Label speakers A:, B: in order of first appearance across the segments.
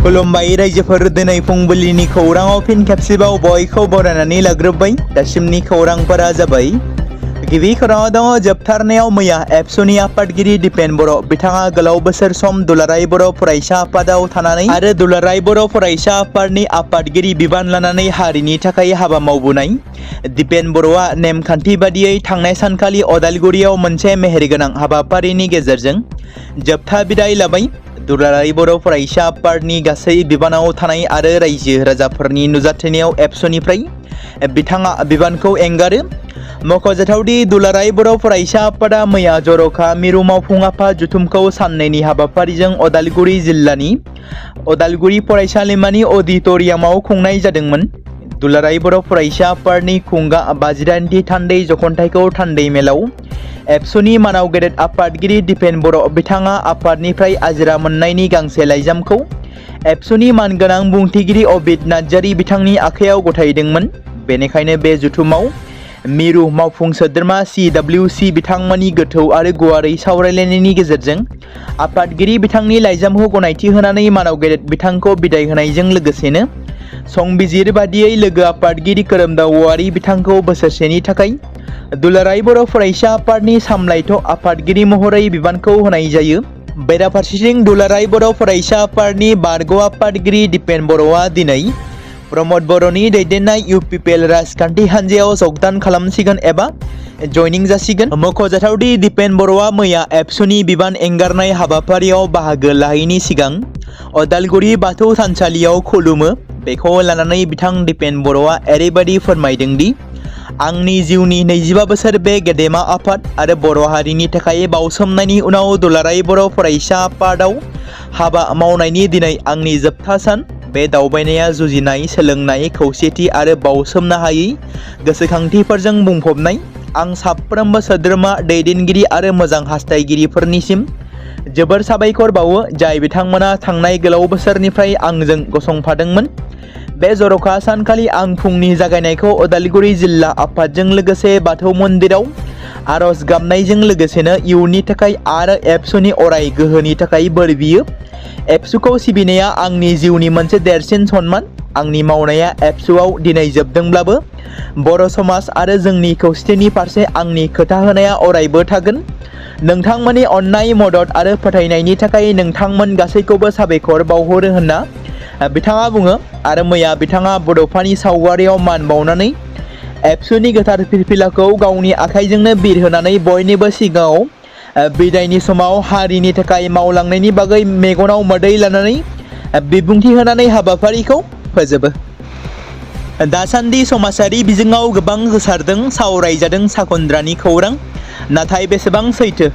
A: खुलुमबाय रायजोफोर दिनै फुंबिलिनि खौराङाव फिन खेबसेबाव बयखौ बरायनानै लाग्रोबाय। दासिमनि खौरांफोरा जाबाय। गिबि खौराङाव दङ जोबथारनायाव मैया एबसुनि आफादगिरि दिपेन बर' बिथाङा गोलाव बोसोर सम दुलाराय बर' फरायसा आफादाव थानानै आरो दुलाराय बर' फरायसा आफादनि आफादगिरि बिबान लानानै हारिनि थाखाय हाबा मावबोनाय दिपेन बर'आ नेमखान्थि बादियै थांनाय सानखालि अदालगुरियाव मोनसे मेहेरगोनां हाबाफारिनि गेजेरजों जोबथा बिदाय लाबाय। दुलाराय बर' फरायसा आफादनि गासै बिबानाव थानाय आरो रायजो राजाफोरनि नुजाथिनायाव एबसुनिफ्राय बिथाङा बिबानखौ एंगारो। मख'जाथावदि दुलाराय बर' फरायसा आफादा मैया जर'खा मिरु मावफुं आफाद जथुमखौ साननैनि हाबाफारिजों अदालगुरि जिल्लानि अदालगुरि फरायसालिमानि अडिट'रियामाव खुंनाय जादोंमोन। दुलाराय बर' फरायसा आफादनि खुंगा 58थि थान्दै जख'न्थाइखौ थान्दै मेलाव एबसुनि मानाव गेदेर आफादगिरि दिपेन बर' बिथाङा आफादनिफ्राय आजिरा मोननायनि गांसे लाइजामखौ एबसुनि मानगोनां बुंथिगिरि अबिद नार्जारि बिथांनि आखायाव गथायदोंमोन। बेनिखायनो बे जथुमाव मिरु मावफुं सोद्रोमा CWC बिथांमोननि गोथौ आरो गुवारै सावरायलायनायनि गेजेरजों आफादगिरि बिथांनि लाइजामखौ गनायथि होनानै मानाव गेदेर बिथांखौ बिदाय होनायजों लोगोसेनो संबिजिर बादियै लोगो आफादगिरि खोरोमदाव औवारि बिथांखौ बोसोरसेनि थाखाय दुलाराय बर' फरायसा आफादनि सामलायथ' आफादगिरि महरै बिबानखौ होनाय जायो। बेराफारसेथिं दुलाराय बर' फरायसा आफादनि बारग' आफादगिरि दिपेन बर'आ दिनै प्रमद बर'नि दैदेननाय UPPL राजखान्थि हान्जायाव जगदान खालामसिगोन एबा जयनिं जासिगोन। मख'जाथावदि दिपेन बर'आ मैया एबसुनि बिबान एंगारनाय हाबाफारियाव बाहागो लाहैनि सिगां अदालगुरि बाथौ थानसालियाव खुलुमो। बेखौ लानानै बिथां दिपेन बर'आ ओरैबायदि फोरमायदों दि आंनि जिउनि 25 बोसोर बे गेदेमा आफाद आरो बर' हारिनि थाखाय बावसोमनायनि उनाव दुलाराय बर' फरायसा आफादाव हाबा मावनायनि दिनै आंनि जोबथा सान। बे दावबायनाया जुजिनाय, सोलोंनाय, खौसेथि आरो बावसोमनो हायै गोसोखांथिफोरजों बुंफबनाय। आं साफ्रोमबो सोद्रोमा, दैदेनगिरि आरो मोजां हास्थायगिरिफोरनिसिम जोबोर साबायखर बावो, जाय बिथांमोना थांनाय गोलाव बोसोरनिफ्राय आंजों गसंफादोंमोन। बे जर'खा सानखालि आं फुंनि जागायनायखौ अदालगुरि जिल्ला आफादजों लोगोसे बाथौ मन्दिराव आर'ज गाबनायजों लोगोसेनो इयुननि थाखाय आरो एबसुनि अराय गोहोनि थाखाय बोर बियो। एबसुखौ सिबिनाया आंनि जिउनि मोनसे देरसिन सन्मान। आंनि मावनाया एबसुआव दिनै जोबदोंब्लाबो बर' समाज आरो जोंनि खौसेथिनि फारसे आंनि खोथा होनाया अरायबो थागोन। नोंथांमोननि अननाय, मदद आरो फोथायनायनि थाखाय नोंथांमोन गासैखौबो साबायखर बावहरो होनना बिथाङा बुङो। आरो मैया बिथाङा बड'फानि सावगारियाव मान बावनानै एबसुनि गोथार फिरफिलाखौ गावनि आखाइजोंनो बिरहोनानै बयनिबो सिगाङाव बिदायनि समाव हारिनि थाखाय मावलांनायनि बागै मेगनाव मोदै लानानै बिबुंथि होनानै हाबाफारिखौ फोजोबो। दासान्दि समाजारि बिजोङाव गोबां गोसारदों सावरायजादों साखन्द्रानि खौरां, नाथाय बेसेबां सैथो?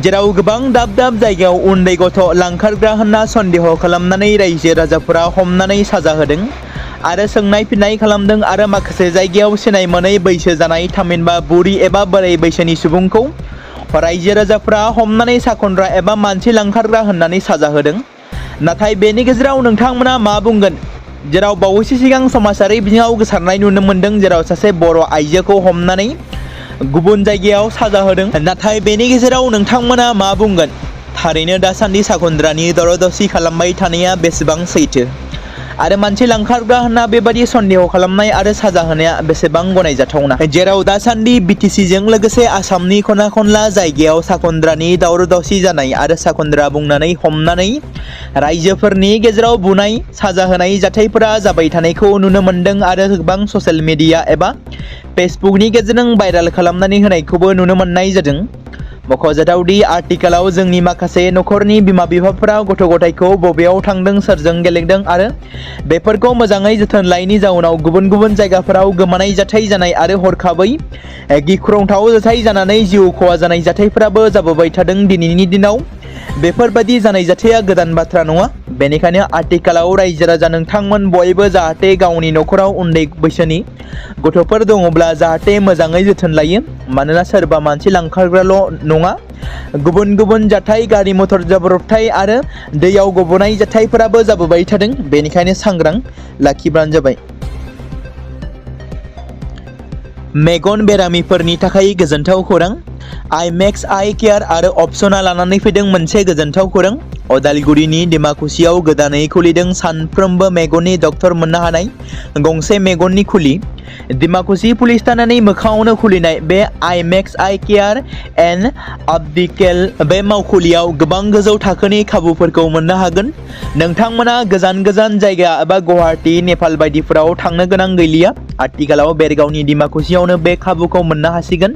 A: जेराव गोबां दाब दाब जायगायाव उन्दै गथ' लांखारग्रा होनना सन्देह खालामनानै रायजो राजाफोरा हमनानै साजा होदों आरो सोंनाय फिन्नाय खालामदों आरो माखासे जायगायाव सिनाय मोनै बैसो जानाय थामहिनबा बुरि एबा बोराय बैसोनि सुबुंखौ रायजो राजाफोरा हमनानै साखन्द्रा एबा मानसि लांखारग्रा होननानै साजा होदों। नाथाय बेनि गेजेराव नोंथांमोना मा बुंगोन? जेराव बावैसो सिगां समाजारि बिजोङाव गोसारनाय नुनो मोन्दों, जेराव सासे बर' आइजोखौ हमनानै गुबुन जायगायाव साजा होदों। नाथाय बेनि गेजेराव नोंथांमोना मा बुंगोन? थारैनो दासान्दि साखन्द्रानि दरदसि खालामबाय थानाया बेसेबां सैथो? आरो मानसि लांखारग्रा होनना बेबादि सन्देह खालामनाय आरो साजा होनाया बेसेबां गनायजाथावना? जेराव दासान्दि BTCजों लोगोसे आसामनि खना खनला जायगायाव साखन्द्रानि दावराव-दावसि जानाय आरो साखन्द्रा बुंनानै हमनानै रायजोफोरनि गेजेराव बुनाय, साजा होनाय जाथायफोरा जाबाय थानायखौ नुनो मोन्दों आरो गोबां ससियेल मिडिया एबा फेसबुकनि गेजेरजों भाइरेल खालामनानै होनायखौबो नुनो मोननाय जादों। मख'जाथावदि आथिखालाव जोंनि माखासे नखरनि बिमा-बिफाफोरा गथ' गथायखौ बबेयाव थांदों, सोरजों गेलेदों आरो बेफोरखौ मोजाङै जोथोन लायैनि जाउनाव गुबुन गुबुन जायगाफोराव गोमानाय जाथाय जानाय आरो हरखाबै गिख्रंथाव जाथाय जानानै जिउ खहा जानाय जाथायफोराबो जाबोबाय थादों। दिनैनि दिनाव बेफोरबादि जानाय जाथाया गोदान बाथ्रा नङा। बेनिखायनो आथिखालाव रायजो राजा नोंथांमोन बयबो जाहाथे गावनि नखराव उन्दै बैसोनि गथ'फोर दङब्ला जाहाथे मोजाङै जोथोन लायो। मानोना सोरबा मानसि लांखारग्राल' नङा, गुबुन गुबुन जाथाय, गारि मटर जाब्रबथाय आरो दैयाव गबोनाय जाथायफोराबो जाबोबाय थादों। बेनिखायनो सांग्रां लाखिब्लानो जाबाय। मेगन बेरामिफोरनि थाखाय गोजोनथाव खौरां। आइमेक्स आइ केयार आरो अपसना लानानै फैदों मोनसे गोजोनथाव खौरां। अदालगुरिनि डिमाकुसियाव गोदानै खुलिदों सानफ्रोमबो मेगननि डक्टर मोननो हानाय गंसे मेगननि खुलि। डिमाकुसि पुलिस थानानि मोखाङावनो खुलिनाय बे आइमेक्स आइ केयार एन्ड ऑप्टिकेल बे मावखुलियाव गोबां गोजौ थाखोनि खाबुफोरखौ मोननो हागोन। नोंथांमोना गोजान गोजान जायगा एबा गुवाहाटी, नेपाल बायदिफोराव थांनो गोनां गैलिया। आथिखालाव बेरगावनि डिमाकुसियावनो बे खाबुखौ मोननो हासिगोन।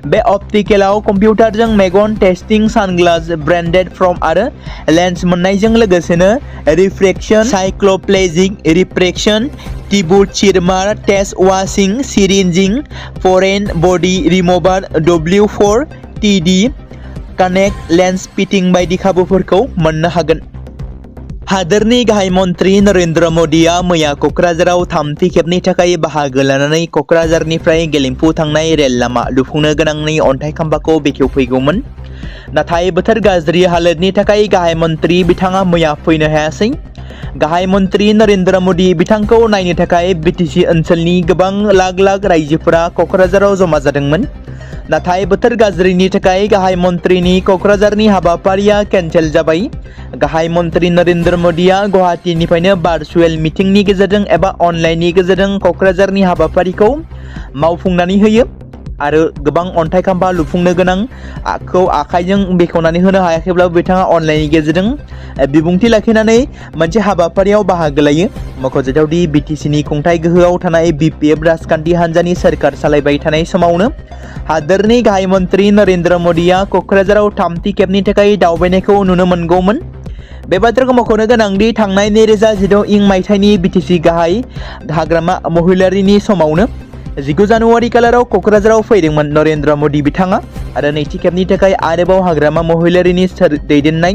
A: बे ऑप्टिकेलाव कम्पिउटारजों मेगन टेस्टिं, सानग्लास, ब्रेन्डेड फ्रेम आरो लेन्स मोननायजों लोगोसेनो रिफ्रेक्शन, साइक्लोप्लेजिक रिफ्रेक्शन, टिबुट सिरमार, test washing, syringing, foreign body remover, W4 TD contact lens fitting बायदि खाबुफोरखौ मोननो हागोन। हादोरनि गाहाय मन्त्रि नरेन्द्र मदिया मैया क'क्राझाराव थामथि खेबनि थाखाय बाहागो लानानै क'क्राझारनिफ्राय गेलेमफु थांनाय रेल लामा लुफुंनो गोनांनि अन्थाइ खाम्फाखौ बेखेवफैगौमोन। नाथाय बोथोर गाज्रि हालोदनि थाखाय गाहाय मन्त्रि बिथाङा मैया फैनो हायासै। गाहाय मन्त्रि नरेन्द्र मदि बिथांखौ नायनो थाखाय बिटिसि ओनसोलनि गोबां लाख रायजोफोरा क'क्राझाराव जमा जादोंमोन। नाथाय बोथोर गाज्रिनि थाखाय गाहाय मन्त्रिनि क'क्राझारनि हाबाफारिया केन्सेल जाबाय। गाहाय मन्त्रि नरेन्द्र मदिया गुवाहाटीनिफ्रायनो भार्चुएल मिटिंनि गेजेरजों एबा अनलाइननि गेजेरजों क'क्राझारनि हाबाफारिखौ मावफुंनानै होयो आरो गोबां अन्थाइ खाम्फा लुफुंनो गोनांखौ आखाइजों बेखेवनानै होनो हायाखैब्लाबो बिथाङा अनलाइननि गेजेरजों बिबुंथि लाखिनानै मोनसे हाबाफारियाव बाहागो लायो। मख'जाथावदि बिटिसिनि खुंथाय गोहोआव थानाय BPF राजखान्थि हान्जानि सोरखार सालायबाय थानाय समावनो हादोरनि गाहाय मन्त्रि नरेन्द्र मदिया क'क्राझाराव थामथि खेबनि थाखाय दावबायनायखौ नुनो मोनगौमोन। बे बाथ्राखौ मख'नो गोनांदि थांनाय 2016 मायथाइनि बिटिसि गाहाय हाग्रामा महिलारिनि समावनो 19 जानुवारि खालाराव क'क्राझाराव फैदोंमोन नरेन्द्र मदि बिथाङा आरो नैथि खेबनि थाखाय आरोबाव हाग्रामा महिलारिनि दैदेननाय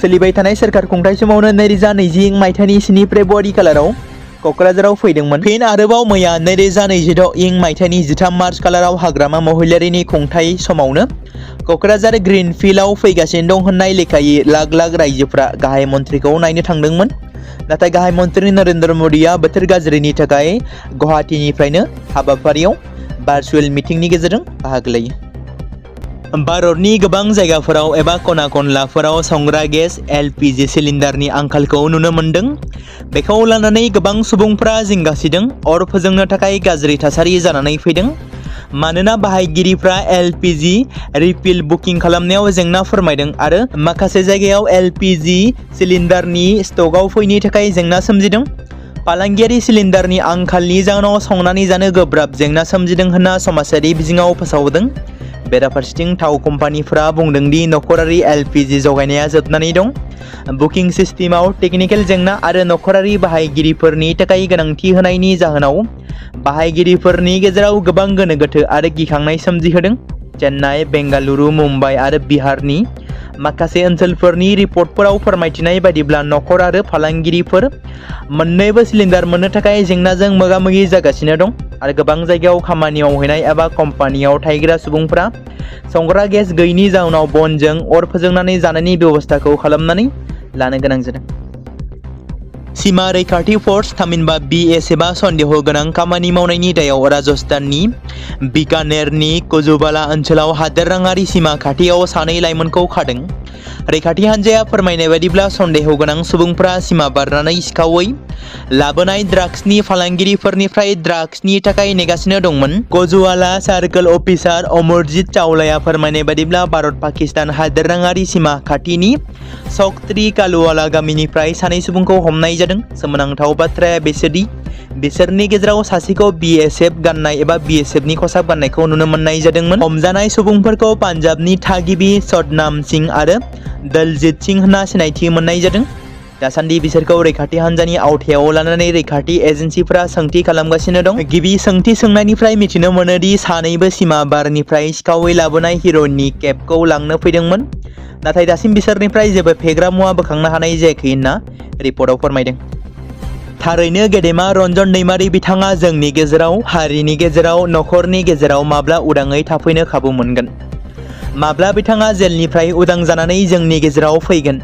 A: सोलिबाय थानाय सोरखार खुंथाय समावनो 2020 मायथाइनि 7 फेब्रुवारि खालाराव क'क्राझाराव फैदोंमोन। फिन आरोबाव मैया 2026 मायथाइनि 13 मार्च खालाराव हाग्रामा महिलारिनि खुंथाय समावनो क'क्राझार ग्रीनफिल्डआव फैगासिनो दं होननाय लेखायै लाख रायजोफ्रा गाहाय मन्त्रिखौ नायनो थांदोंमोन। नाथाय गाहाय मन्त्रि नरेन्द्र मदिया बोथोर गाज्रिनि थाखाय गुवाहाटीनिफ्रायनो हाबाफारियाव भार्चुएल मिटिंनि गेजेरजों बाहागो लायो। भारतनि गोबां जायगाफोराव एबा खना खनलाफोराव संग्रा गेस LPG सिलिन्डारनि आंखालखौ नुनो मोन्दों। बेखौ लानानै गोबां सुबुंफ्रा जिंगासिदों। अर फोजोंनो थाखाय गाज्रि थासारि जानानै फैदों। मानोना बाहायगिरिफ्रा LPG रिफिल बुकिं खालामनायाव जेंना फोरमायदों आरो माखासे जायगायाव LPG सिलिन्डारनि स्टकआव फैनि थाखाय जेंना सोमजिदों। फालांगियारि सिलिन्डारनि आंखालनि जाहोनाव संनानै जानो गोब्राब जेंना सोमजिदों होनना समाजारि बिजोङाव फोसावदों। बेराफारसेथिं थाव कम्पानिफोरा बुंदों दि नखरारि LPG जगायनाया जोबनानै दं। बुकिं सिस्टेमाव टेकनिकेल जेंना आरो नखरारि बाहायगिरिफोरनि थाखाय गोनांथि होनायनि जाहोनाव बाहायगिरिफोरनि गेजेराव गोबां गोनो गोथो आरो गिखांनाय सोमजिहोदों। चेन्नाई, बेंगालुरु, मुम्बाइ आरो बिहारनि माखासे ओनसोलफोरनि रिपर्टफोराव फोरमायथिनाय बायदिब्ला नखर आरो फालांगिरिफोर मोन्नैबो सिलिन्डार मोननो थाखाय जेंनाजों मोगा-मोगि जागासिनो दं आरो गोबां जायगायाव खामानियाव हैनाय एबा कम्पानियाव थाहैग्रा सुबुंफोरा संग्रा गेस गैयैनि जाउनाव बनजों अर फोजोंनानै जानायनि बेबस्थाखौ खालामनानै लानो गोनां जादों। सीमा रैखाथि फर्स थामहिनबा BSFआ सन्देह गोनां खामानि मावनायनि दायाव राजस्थाननि बीकानेरनि कुजुबाला ओनसोलाव हादोराङारि सीमा खाथियाव सानै लाइमोनखौ खादों। रैखाथि हान्जाया फोरमायनाय बायदिब्ला सन्देह गोनां सुबुंफ्रा सीमा बारनानै सिखावै लाबोनाय ड्राग्सनि फालांगिरिफोरनिफ्राय ड्राग्सनि थाखाय नेगासिनो दंमोन। कुजुवाला सार्कल अफिसार अमरजीत चावलाया फोरमायनाय बायदिब्ला भारत पाकिस्तान हादोराङारि सीमा खाथिनि सक्त्री कालुवाला गामिनिफ्राय सानै सुबुंखौ हमनाय जादों। सोमोनांथाव बाथ्राया बेसोदि बिसोरनि गेजेराव सासेखौ BSF गाननाय एबा BSFनि खसाब गाननायखौ नुनो मोननाय जादोंमोन। हमजानाय सुबुंफोरखौ पान्जाबनि थागिबि सदनाम सिंह आरो दलजीत सिंह होनना सिनायथि मोननाय जादों। दासान्दि बिसोरखौ रैखाथि हान्जानि आवथायाव लानानै रैखाथि एजेन्सिफोरा सोंथि खालामगासिनो दं। गिबि सोंथि सोंनायनिफ्राय मिथिनो मोनोदि सानैबो सीमा बारनिफ्राय सिखावै लाबोनाय हिर'इननि केपखौ लांनो फैदोंमोन। नाथाय दासिम बिसोरनिफ्राय जेबो फेग्रा मुवा बोखांनो हानाय जायाखै होनना रिपर्टआव फोरमायदों। थारैनो गेदेमा रन्जन दैमारि बिथाङा जोंनि गेजेराव, हारिनि गेजेराव, नखरनि गेजेराव माब्ला उदाङै थाफैनो खाबु मोनगोन? माब्ला बिथाङा जेलनिफ्राय उदां जानानै जोंनि गेजेराव फैगोन?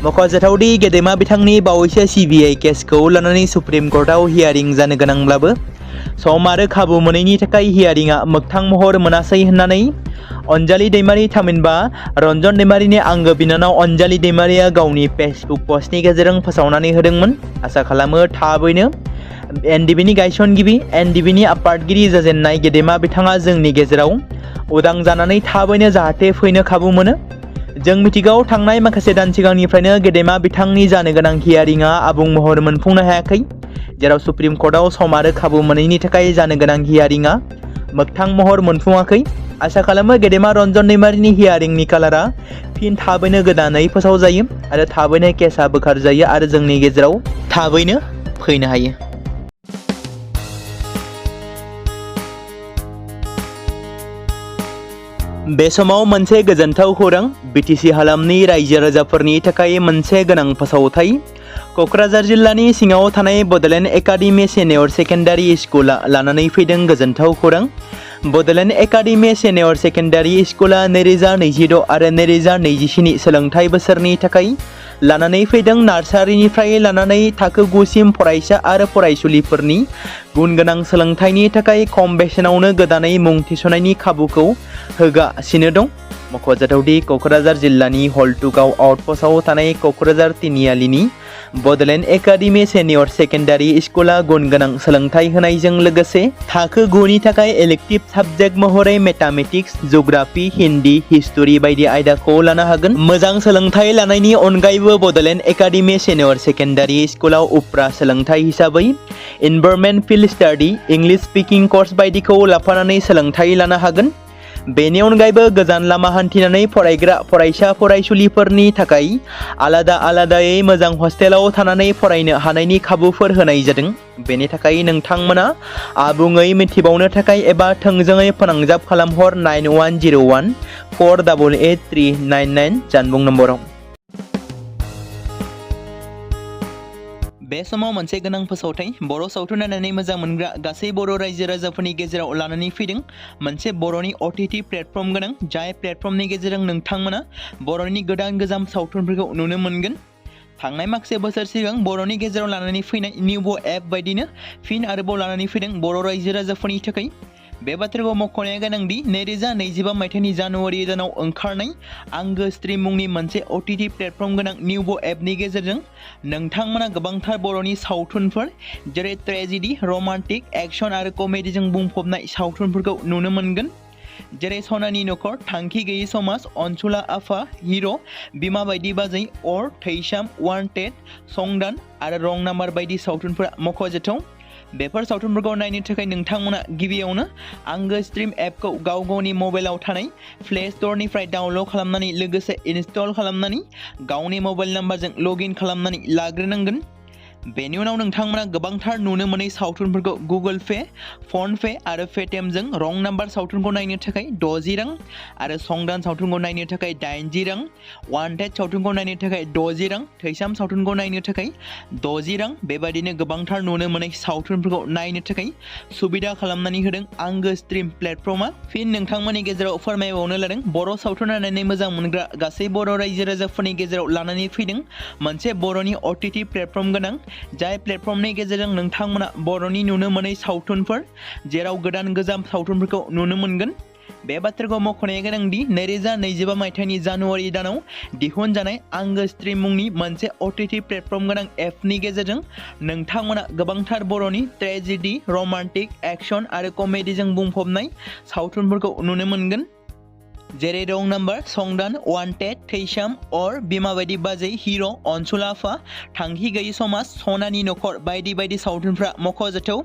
A: मख'जाथावदि गेदेमा बिथांनि बावैसो CBI केसखौ लानानै सुप्रिम कर्टआव हियारिं जानो गोनांब्लाबो सम आरो खाबु मोनैनि थाखाय हियारिंआ मोगथां महर मोनासै होननानै अनजालि दैमारि थामहिनबा रन्जन दैमारिनि आंगो बिनानाव अनजालि दैमारिया गावनि फेसबुक पस्टनि गेजेरजों फोसावनानै होदोंमोन। आसा खालामो थाबैनो एनडिबिनि गायसनगिरि एनडिबिनि आफादगिरि जाजेननाय गेदेमा बिथाङा जोंनि गेजेराव उदां जानानै थाबैनो जाहाथे फैनो खाबु मोनो। जों मिथिगौ थांनाय माखासे दान सिगांनिफ्रायनो गेदेमा बिथांनि जानो गोनां हियारिंआ आबुं महर मोनफुंनो हायाखै, जेराव सुप्रिम कर्टआव सम आरो खाबु मोनैनि थाखाय जानो गोनां हियारिंआ मोगथां महर मोनफुङाखै। आसा खालामो गेदेमा रन्जन दैमारिनि हियारिंनि कालारा फिन थाबैनो गोदानै फोसावजायो आरो थाबैनो केसआ बोखारजायो आरो जोंनि गेजेराव थाबैनो फैनो हायो। बे समाव मोनसे गोजोनथाव खौरां, बिटिसि हालामनि रायजो राजाफोरनि थाखाय मोनसे गोनां फोसावथाय। क'क्राझार जिल्लानि सिङाव थानाय बड'लेण्ड एकाडेमि सिनियर सेकेन्डारि स्कुला लानानै फैदों गोजोनथाव खौरां। बड'लेण्ड एकाडेमि सिनियर सेकेन्डारि स्कुला 2026 आरो 2027 सोलोंथाइ बोसोरनि थाखाय लानानै फैदों नार्सारिनिफ्राय लानानै थाखो 9 सिम फरायसा आरो फरायसुलिफोरनि गुन गोनां सोलोंथाइनि थाखाय खम बेसेनावनो गोदानै मुं थिसननायनि खाबुखौ होगासिनो दं। मख'जाथावदि क'क्राझार जिल्लानि हल्टुगाव आउटपस्टआव थानाय क'क्राझार तिनिआलिनि बड'लेण्ड एकाडेमि सिनियर सेकेन्डारि स्कुला गुन गोनां सोलोंथाइ होनायजों लोगोसे थाखो 9 नि थाखाय इलेक्टिभ साबजेक्ट महरै मेथामेटिक्स, जिअ'ग्राफि, हिन्दी, हिस्टरि बायदि आयदाखौ लानो हागोन। मोजां सोलोंथाइ लानायनि अनगायैबो बड'लेण्ड एकाडेमि सिनियर सेकेन्डारि स्कुलाव उफ्रा सोलोंथाइ हिसाबै environment field study, English speaking course बायदिखौ लाफानानै सोलोंथाइ लानो हागोन। बेनि अनगायैबो गोजान लामा हान्थिनानै फरायग्रा फरायसा फरायसुलिफोरनि थाखाय आलादा आलादायै मोजां हस्टेलाव थानानै फरायनो हानायनि खाबुफोर होनाय जादों। बेनि थाखाय नोंथांमोना आबुङै मिथिबावनो थाखाय एबा थोंजोङै फोनांजाब खालामहर 9101 488 399 जानबुं नम्बराव। बे समाव मोनसे गोनां फोसावथाय बर' सावथुन नायनानै मोजां मोनग्रा गासै बर' रायजो राजाफोरनि गेजेराव लानानै फैदों मोनसे बर'नि OTT प्लेटफर्म गोनां, जाय प्लेटफर्मनि गेजेरजों नोंथांमोना बर'नि गोदान गोजाम सावथुनफोरखौ नुनो मोनगोन। थांनाय माखासे बोसोर सिगां बर'नि गेजेराव लानानै फैनाय निउबो एप बायदिनो फिन आरोबाव लानानै फैदों बर' रायजो राजाफोरनि थाखाय। बे बाथ्राखौ मख'नाया गोनांदि 2025 मायथाइनि जानुवारि दानाव ओंखारनाय आंगो स्ट्रिम मुंनि मोनसे OTT प्लेटफर्म गोनां निउबो एपनि गेजेरजों नोंथांमोना गोबांथार बर'नि सावथुनफोर जेरै ट्रेजेडि, रमान्टिक, एक्सन आरो कमेडिजों बुंफबनाय सावथुनफोरखौ नुनो मोनगोन। जेरै सनानि नखर, थांखि गैयै समाज, अनसुला आफा, हिर', बिमा बायदि बाजै, अर, थैसाम, वान्टेड, संदान आरो रं नाम्बार बायदि सावथुनफोरा मख'जाथाव। बेफोर सावथुनफोरखौ नायनो थाखाय नोंथांमोना गिबियावनो आंगो स्ट्रिम एपखौ गाव गावनि मबाइलाव थानाय प्ले स्ट'रनिफ्राय डाउनल'ड खालामनानै लोगोसे इनस्टल खालामनानै गावनि मबाइल नाम्बारजों लगइन खालामनानै लाग्रोनांगोन। बेनि उनाव नोंथांमोना गोबांथार नुनो मोनै सावथुनफोरखौ गुगोल पे, फन पे आरो पेटिएमजों रं नाम्बार सावथुनखौ नायनो थाखाय 60 रां आरो संदान सावथुनखौ नायनो थाखाय 80 रां, वान्टेड सावथुनखौ नायनो थाखाय 60 रां, थैसाम सावथुनखौ नायनो थाखाय 60 रां बेबायदिनो गोबांथार नुनो मोनै सावथुनफोरखौ नायनो थाखाय सुबिदा खालामनानै होदों आंगो स्ट्रिम प्लेटफर्मा। फिन नोंथांमोननि गेजेराव फोरमायबावनो लादों बर' सावथुन नायनानै मोजां मोनग्रा गासै बर' रायजो राजाफोरनि गेजेराव लानानै फैदों मोनसे बर'नि OTT प्लेटफर्म गोनां, जाय प्लेटफर्मनि गेजेरजों नोंथांमोना बर'नि नुनो मोनै सावथुनफोर जेराव गोदान गोजाम सावथुनफोरखौ नुनो मोनगोन। बे बाथ्राखौ मख'नाया गोनांदि 2025 मायथाइनि जानुवारि दानाव दिहुनजानाय आंगो स्ट्रिम मुंनि मोनसे OTT प्लेटफर्म गोनां एपनि गेजेरजों नोंथांमोना गोबांथार बर'नि ट्रेजेडि, रमान्टिक, एक्सन आरो कमेडिजों बुंफबनाय सावथुनफोरखौ नुनो मोनगोन। जेरै रं नाम्बार, संदान, वान्टेड, थैसाम, अर, बिमा बायदि बाजै, हिर', अनसुला आफा, थांखि गैयै समाज, सनानि नखर बायदि बायदि सावथुनफ्रा मख'जाथाव।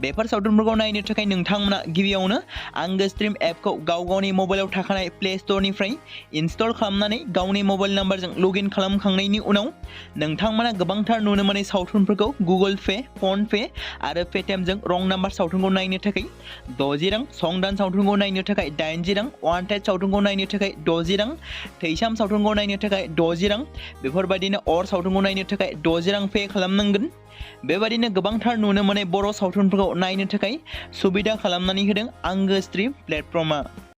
A: बेफोर सावथुनफोरखौ नायनो थाखाय नोंथांमोना गिबियावनो आंगो स्ट्रिम एपखौ गाव गावनि मबाइलाव थाखानाय प्ले स्ट'रनिफ्राय इनस्टल खालामनानै गावनि मबाइल नाम्बारजों लगइन खालामखांनायनि उनाव नोंथांमोना गोबांथार नुनो मोनै सावथुनफोरखौ गुगोल पे, फन पे आरो पेटिएमजों रं नाम्बार सावथुनखौ नायनो थाखाय 60 रां, संदान सावथुनखौ नायनो थाखाय 80 रां, वान्टेड सावथुनखौ नायनो थाखाय 60 रां, थैसाम सावथुनखौ नायनो थाखाय 60 रां बेफोरबायदिनो अर सावथुनखौ नायनो थाखाय 60 रां पे खालामनांगोन। बेबायदिनो गोबांथार नुनो मोनै बर' सावथुनफोरखौ नायनो थाखाय सुबिदा खालामनानै होदों आंगो स्ट्रिम प्लेटफर्मा।